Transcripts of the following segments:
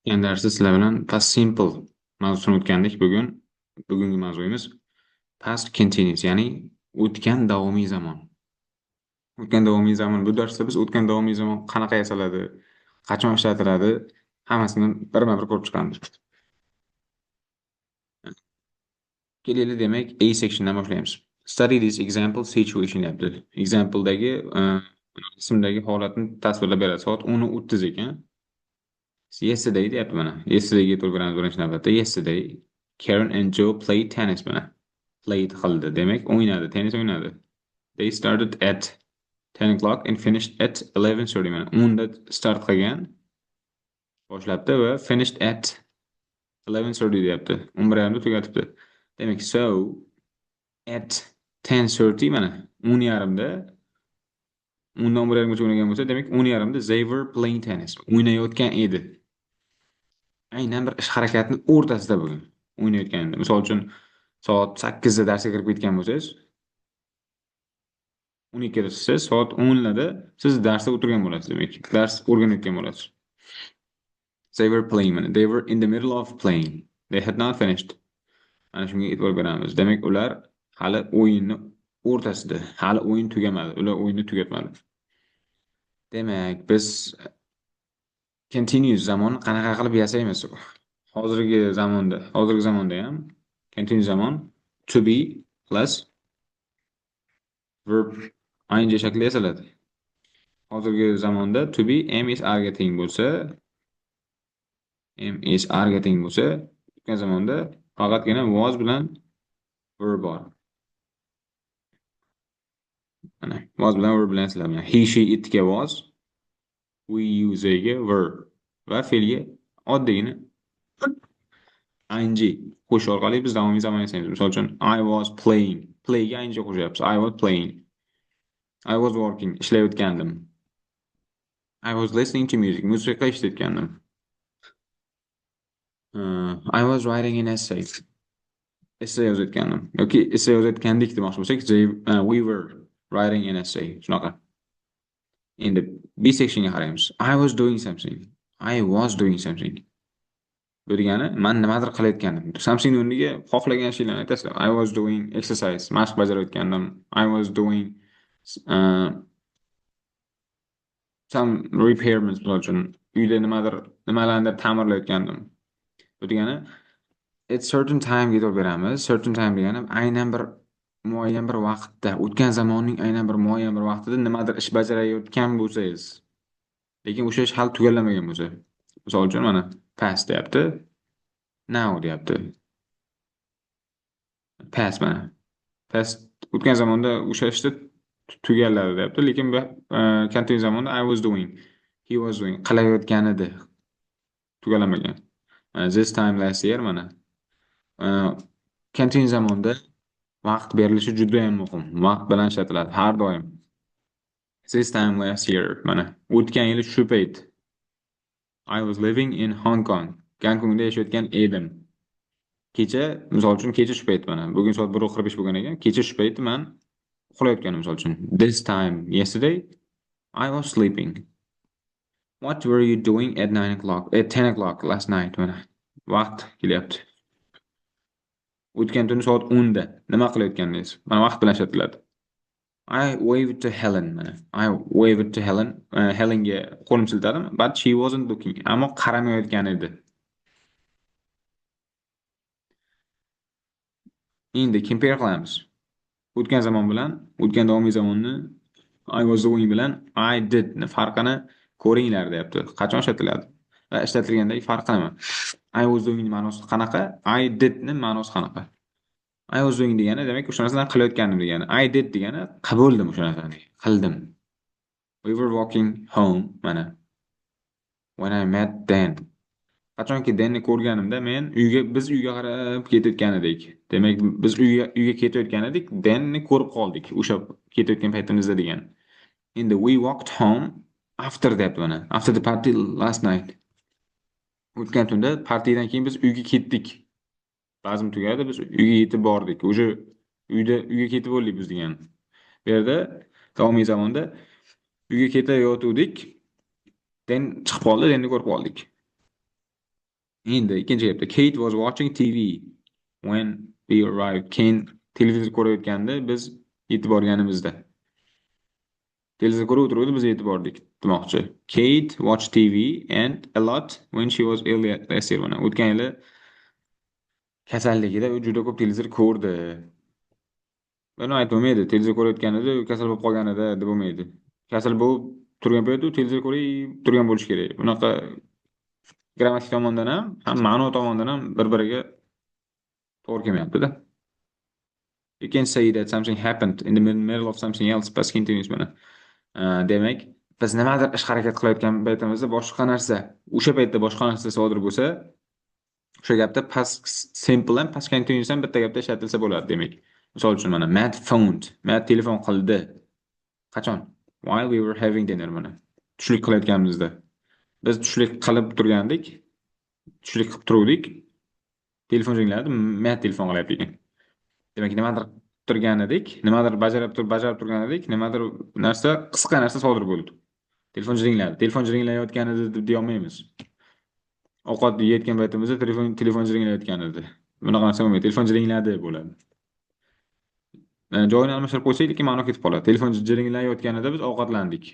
O'tgan darsda sizlar bilan past simple mavzusini o'tgandik. Bugungi mavzuyimiz past continuous, ya'ni o'tgan davomiy zamon. O'tgan davomiy zamon. Bu darsda biz o'tgan davomiy zamon qanaqa yasaladi, qachon ishlatiladi, hammasini birma-bir ko'rib chiqamiz. Kelaylik, demak, A sectiondan boshlaymiz. Study this example situation deyapti. Exampledagi ismdagi holatni tasvirlab beradi. Soat 10:30 ekan. Yesterday deyapti mana. Yesterdayga e'tibor beramiz birinchi navbatda. Yesterday Karen and Joe played tennis mana. Played qildi. Demak, o'ynadi, tennis o'ynadi. They started at 10 o'clock and finished at 11:30 mana. 10 da start qilgan. Boshlabdi va finished at 11:30 deyapti. 11:30 da tugatibdi. Demak, so at 10:30 mana 10:30 da, 10 dan 11:30 gacha o'ynagan bo'lsa, demak, 10:30 da they were playing tennis. O'ynayotgan edi. Aynan bir ish harakatni o'rtasida bo'lgan. O'ynayotganida. Misol uchun, soat 8 da darsga kirib ketgan bo'lsangiz, 12 da chiqsangiz, soat 10 larda siz darsda o'tirgan bo'lasiz, demak. Dars o'rganayotgan bo'lasiz. They were playing mana. They were in the middle of playing. They had not finished. Mana shunga e'tibor beramiz. Demak, ular hali o'yinni o'rtasida, hali o'yin tugamadi. Ular o'yinni tugatmadi. Demak, biz continuous zamonni qanaqa qilib yasaymiz? Hozirgi zamonda ham continuous zamon to be plus verb ing shaklida yasaladi. Hozirgi zamonda to be am, is, are ga teng bo'lsa, am, is, are ga teng bo'lsa, o'tgan zamonda faqatgina was bilan verb bor. Mana was bilan verb bilan yasaladi. Mana he, she, it ga was, we, you, they ga were va fe'lga oddiygina ing qo'shish orqali biz davomiy zamon yasaymiz. Misol uchun, I was playing. Playga ing qo'shyapmiz. I was playing. I was working. Ishlayotgandim. I was listening to music. Musiqa eshitayotgandim. I was writing an essay. Essay yozayotgandim. Yoki essay yozayotgandik demoqchi bo'lsak, we were writing an essay. Shunaqa. Endi B sectionga qaraymiz. I was doing something. I was doing something. Bu degani man nimadir qilayotgandim. Something o'rniga xohlagan ishinglarni aytasizlar. I was doing exercise. Mashq bajarayotgandim. I was doing some repairments, misol uchun uyda nimalarnidir ta'mirlayotgandim. Bu degani at certain time ga e'tibor beramiz. Certain time degani aynan bir muayyan bir vaqtda, o'tgan zamonning aynan bir muayyan bir vaqtida nimadir ish bajarayotgan bo'lsangiz, lekin o'sha ish hali tugallanmagan bo'lsa. Misol uchun, mana past deyapti. Now deyapti. Past mana. Past o'tgan zamonda o'sha ishni tugalladi deyapti, lekin bu continuous zamonda I was doing, he was doing, qilayotgan edi. Tugallanmagan. Mana this time last year mana. Continuous zamonda vaqt berilishi juda ham muhim. Vaqt bilan ishlatiladi har doim. This time last year mana o'tgan yili shu payt. I was living in Hong Kong. Gonkongda yashayotgan edim. Kecha, misol uchun, kecha shu payt mana. Bugun soat 1:45 bo'lgan ekan. Kecha shu payt man uxlayotgandim, misol uchun. This time yesterday I was sleeping. What were you doing at 9 o'clock? At 10 o'clock last night mana. Vaqt kelyapti. O'tgan tuni soat 10 da nima qilayotgandingiz? Mana vaqt bilan ishlatiladi. I waved to Helen mana. I waved to Helen. Helenga qo'lim siltadim, but she wasn't looking. Ammo qaramayotgan edi. Endi compare qilamiz. O'tgan zamon bilan o'tgan davomiy zamonni I was doing bilan I did ni farqini ko'ringlar deyapti. Qachon ishlatiladi? Va ishlatilgandagi farqi nima? I was doing ma'nosi qanaqa? I did ni ma'nosi qanaqa? I was doing degani, demak, o'sha narsani qilayotgandim degani. I did degani qildim o'sha narsani. Qildim. We were walking home mana. When I met Dan. Qachonki Danni ko'rganimda men uyga, biz uyga qarab ketayotgan edik. Demak, biz uyga ketayotgan edik, Danni ko'rib qoldik o'sha ketayotgan paytimizda degan. Endi we walked home after deyapti mana. After the party last night. O'tgan tunda partiyadan keyin biz uyga ketdik. Bazm tugadi, biz uyga yetib bordik. Уже uyga ketib bo'ldik biz degan. Bu yerda davomiy zamonda uyga ketayotgandik. Dan chiqib qoldi, Danni ko'rib qoldik. Endi ikkinchi gapda Kate was watching TV when we arrived. Keyin televizor ko'rayotganda biz yetib borganimizda. Televizor ko'rib o'tiruvdi, biz yetib bordik demoqchi. Kate watched TV and a lot when she was ill last year. Mana o'tgan yili kasalligida u juda ko'p televizor ko'rdi. Buni aytib bo'lmaydi. Televizor ko'rayotganida u kasal bo'lib qolganida deb bo'lmaydi. Kasal bo'lib turgan paytda u televizor ko'rib turgan bo'lishi kerak. Bunaqa grammatik tomondan ham, ham ma'no tomondan ham bir-biriga to'g'ri kelmayapti-da. You can say that something happened in the middle of something else, past continuous mana. Demak, biz nimadir ish harakat qilayotgan paytimizda boshqa narsa, o'sha paytda boshqa narsa sodir bo'lsa, o'sha gapda past simple ham, past continuous ham bitta gapda ishlatilsa bo'ladi demak. Misol uchun mana Matt phoned. Matt telefon qildi. Qachon? While we were having dinner mana. Tushlik qilayotganimizda. Biz tushlik qilib turgandik. Tushlik qilib turuvdik. Telefon jiringladi, Matt telefon qilyapti ekan. Demak, nimadir turgan edik, nimadir bajarib turgan edik, nimadir narsa, qisqa narsa sodir bo'ldi. Telefon jiringladi. Telefon jiringlayotgan edi deb deya olmaymiz. Ovqat yeyotgan paytimizda telefon jiringlayotgan edi. Bunaqa narsa bo'lmaydi. Telefon jiringladi bo'ladi. Joyini almashtirib qo'ysak, lekin ma'no ketib qoladi. Telefon jiringlayotganida biz ovqatlandik.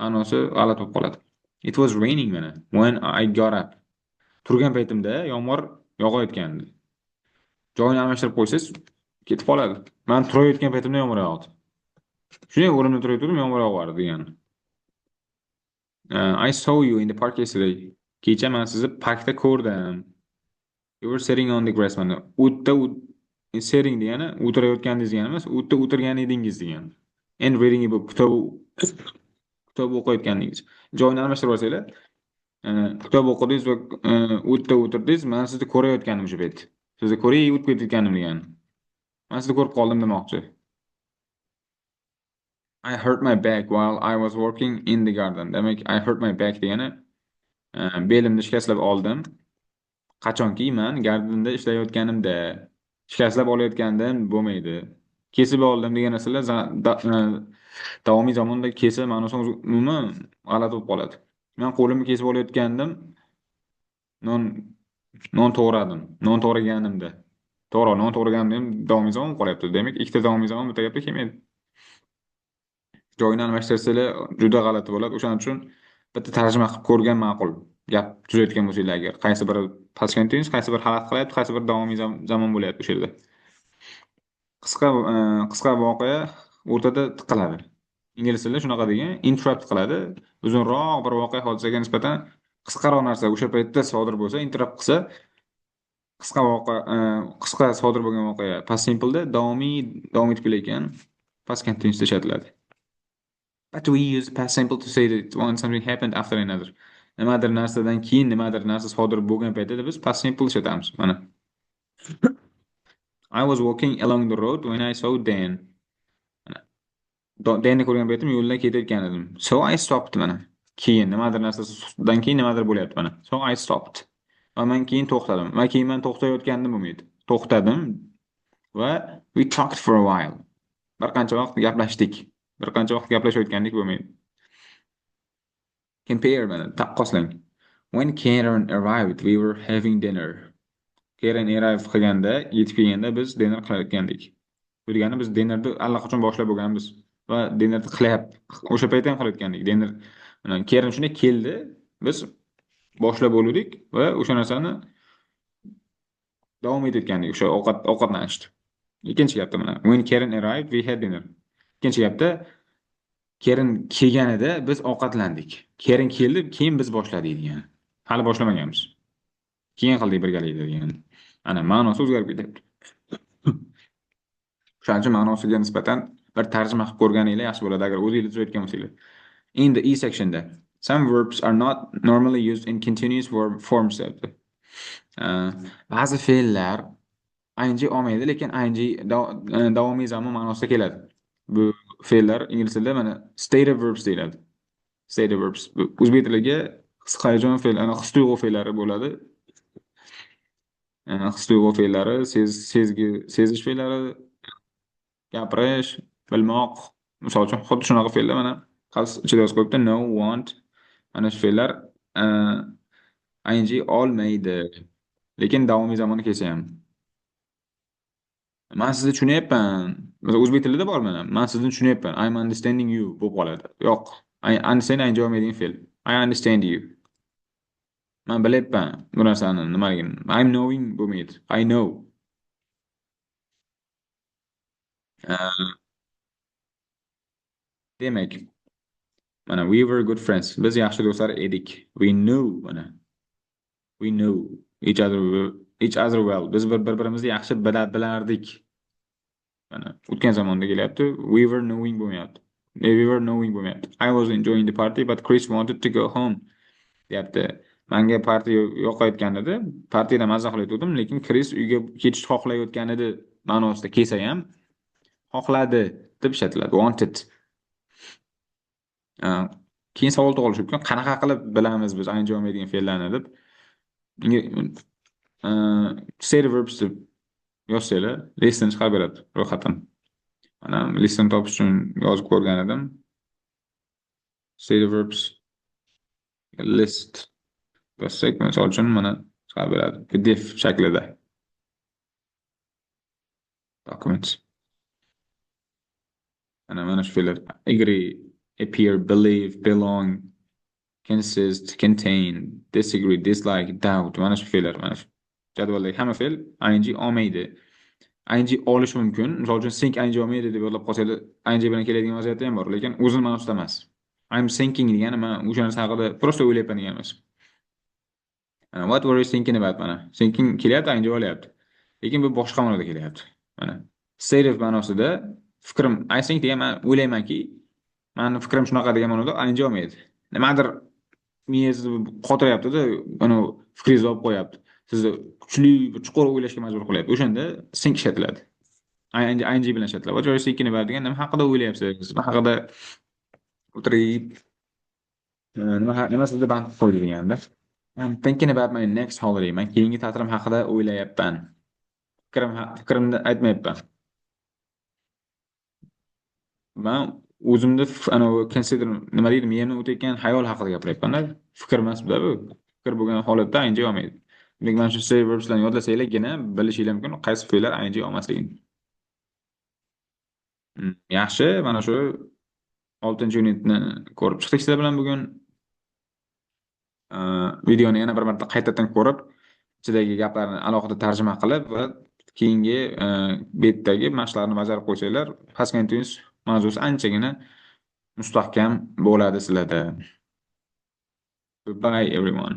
Ma'nosi g'alati bo'lib qoladi. It was raining mana when I got up. Turgan paytimda yomg'ir yog'ayotgandi. Joyini almashtirib qo'ysangiz ketib qoladi. Man turayotgan paytimda yomg'ir yog'di. Shunday o'rnimda turayotgandim, yomg'ir yog'ardi degani. I saw you in the park yesterday. Kecha man sizni parkda ko'rdim. You were sitting on the grass mana. O'tda sitting degani o'tirayotgandingiz degani emas, o'tda o'tirgan edingiz degani. And reading a book, kitob o'qiyotgandingiz. Joyini almashtirib olsanglar, kitob o'qidingiz va o'tda o'tirdingiz, man sizni ko'rayotgandim o'sha payt. Sizni ko'rib o'tib ketayotganim degani. Man sizni ko'rib qoldim demoqchi. I hurt my back while I was working in the garden. Demak, I hurt my back degani belimni shikastlab oldim. Qachonki man gardinda ishlayotganimda shikastlab olayotgandim bo'lmaydi. Kesib oldim degan narsalar davomiy zamonda kelsa, ma'nosi umuman g'alati bo'lib qoladi. Men qo'limni kesib olayotgandim, non to'g'radim. Non to'g'raganimda. To'g'ri, non to'g'raganimda ham davomiy zamon qolyapti. Demak, ikkita davomiy zamon bitta gapda kelmaydi. Joyini almashtirsanglar juda g'alati bo'ladi. O'shaning uchun bitta tarjima qilib ko'rgan ma'qul. Gap tuzayotgan bo'lsanglar agar qaysi biri past continuous, qaysi biri xalaqit qilyapti, qaysi biri davomiy zamon bo'lyapti o'sha yerda. Qisqa voqea o'rtada tiqiladi. Ingliz tilida shunaqa degan, interrupt qiladi. Uzunroq bir voqea hodisaga nisbatan qisqaroq narsa o'sha paytda sodir bo'lsa, interrupt qilsa, qisqa voqea, qisqa sodir bo'lgan voqea past simple'da, davomiy davom etib kelayotgan past continuousda ishlatiladi. But we use past simple to say that when something happened after another. Nimadir narsadan keyin nimadir narsa sodir bo'lgan paytda biz past simple ishlatamiz. Mana. I was walking along the road when I saw Dan. Mana. Danni ko'rgan paytim yo'ldan ketayotgan edim. So I stopped mana. Keyin nimadir narsasidan keyin nimadir bo'lyapti mana. So I stopped. Va men keyin to'xtadim. Va keyin men to'xtayotgandim bo'lmaydi. To'xtadim va we talked for a while. Bir qancha vaqt gaplashdik. Bir qancha vaqt gaplashayotgandik bo'lmaydi. Compare mana, taqqoslang. When Karen arrived, we were having dinner. Karen arrive qilganda, yetib kelganda biz dinner qilayotgandik. Bu degani biz dinnerni allaqachon boshlab bo'lganmiz va dinnerni qilyapti. O'sha paytda ham qilayotgandik. Dinner mana Karen shunday keldi, biz boshlab bo'ldik va o'sha narsani davom etayotgandik, o'sha ovqatlanishni. Ikkinchi gapda mana when Karen arrived, we had dinner. Ikkinchi gapda Karen kelganida biz ovqatlandik. Karen keldi, keyin biz boshladik degani. Hali boshlamaganmiz. Keyin qildik birgalikda degani. Ana ma'nosi o'zgarib ketyapti. O'shaning uchun ma'nosiga nisbatan bir tarjima qilib ko'rganinglar yaxshi bo'ladi agar o'zinglar tuzayotgan bo'lsanglar. In the E sectionda some verbs are not normally used in continuous verb forms deyapti. Ba'zi fe'llar ing olmaydi, lekin ing davomiy zamon ma'nosida keladi. Bu fe'llar ingliz tilida mana stative verbs deyiladi. Stative verbs. Bu o'zbek tiliga his hayajon fe'l, ana his tuyg'u fe'llari bo'ladi. His tuyg'u fe'llari, sezgi, sezish fe'llari, gapirish, bilmoq. Misol uchun, xuddi shunaqa fe'llar mana qavs ichida yozib qo'yibdi, know, want. Mana shu fe'llar. Ing olmaydi. Lekin davomiy zamonni kelsa ham. Man sizni tushunyapman. Masalan, o'zbek tilida bor mana. Man sizni tushunyapman. I'm understanding you bo'lib qoladi. Yo'q. I understand ing olmaydigan fe'l. I understand you. Man bilyapman bu narsani nimaligini. I'm knowing bo'lmaydi. I know. Demak, mana we were good friends. Biz yaxshi do'stlar edik. We knew mana. We knew each other well. Biz bir-birimizni yaxshi bilardik. Mana o'tgan zamonda kelyapti. We were knowing bo'lmayapti. We were knowing bo'lmayapti. I was enjoying the party, but Chris wanted to go home. Deyapti. Menga parti yoqayotgan edi. Partiyada mazza qilayotgandim, lekin Chris uyga ketishni xohlayotgan edi ma'nosida kelsa ham xohladi deb ishlatiladi. Wanted. Keyin savol tug'ilishi mumkin. Qanaqa qilib bilamiz biz ing olmaydigan fe'llarni deb. Stative verbs deb yozsanglar, listini chiqarib beradi ro'yxatini. Mana listini topish uchun yozib ko'rgan edim. Stative verbs list yozsak, misol uchun, mana chiqarib beradi PDF shaklida. Documents. Mana shu fe'llar: agree, appear, believe, belong, consist, contain, disagree, dislike, doubt. Mana shu fe'llar, mana shu jadvaldagi hamma fe'l ing olmaydi. Ing olishi mumkin. Misol uchun, think ing olmaydi deb yodlab qolsanglar, ing bilan keladigan vaziyatda ham bor, lekin o'zini ma'nosida emas. I'm thinking degani man o'sha narsa haqida просто o'ylayapman degani emas. What were you thinking about mana. Thinking kelyapti, ing olyapti. Lekin bu boshqa ma'noda kelyapti. Mana stative ma'nosida fikrim, I think degan man o'ylaymanki, mani fikrim shunaqa degan ma'noda ing olmaydi. Nimadir miyangizni qotiryapti-da, uni fikringizni olib qo'yapti. Sizni kuchli, chuqur o'ylashga majbur qilyapti. O'shanda think ishlatiladi. Ing bilan ishlatiladi. What are you thinking about degan nima haqida o'ylayapsiz? Nima haqida o'tirib, nima sizni band qilib qo'ydi deganda. I'm thinking about my next holiday. Men keyingi ta'tilim haqida o'ylayapman. Fikrimni aytmayapman. Man o'zimni anavi consider, nima deydi, miyamdan o'tayotgan xayol haqida gapiryapman-da. Fikr emas bu. Fikr bo'lgan holatda ing olmaydi. Demak, mana shu stative verbslarni yodlasanglargina bilishinglar mumkin qaysi fe'llar ing olmasligini. Yaxshi, mana shu 6-unitni ko'rib chiqdik sizlar bilan bugun. Videoni yana bir marta qaytadan ko'rib, ichidagi gaplarni alohida tarjima qilib va keyingi betdagi mashqlarni bajarib qo'ysanglar, past continuous mavzusi anchagina mustahkam bo'ladi sizlarda. Goodbye, everyone.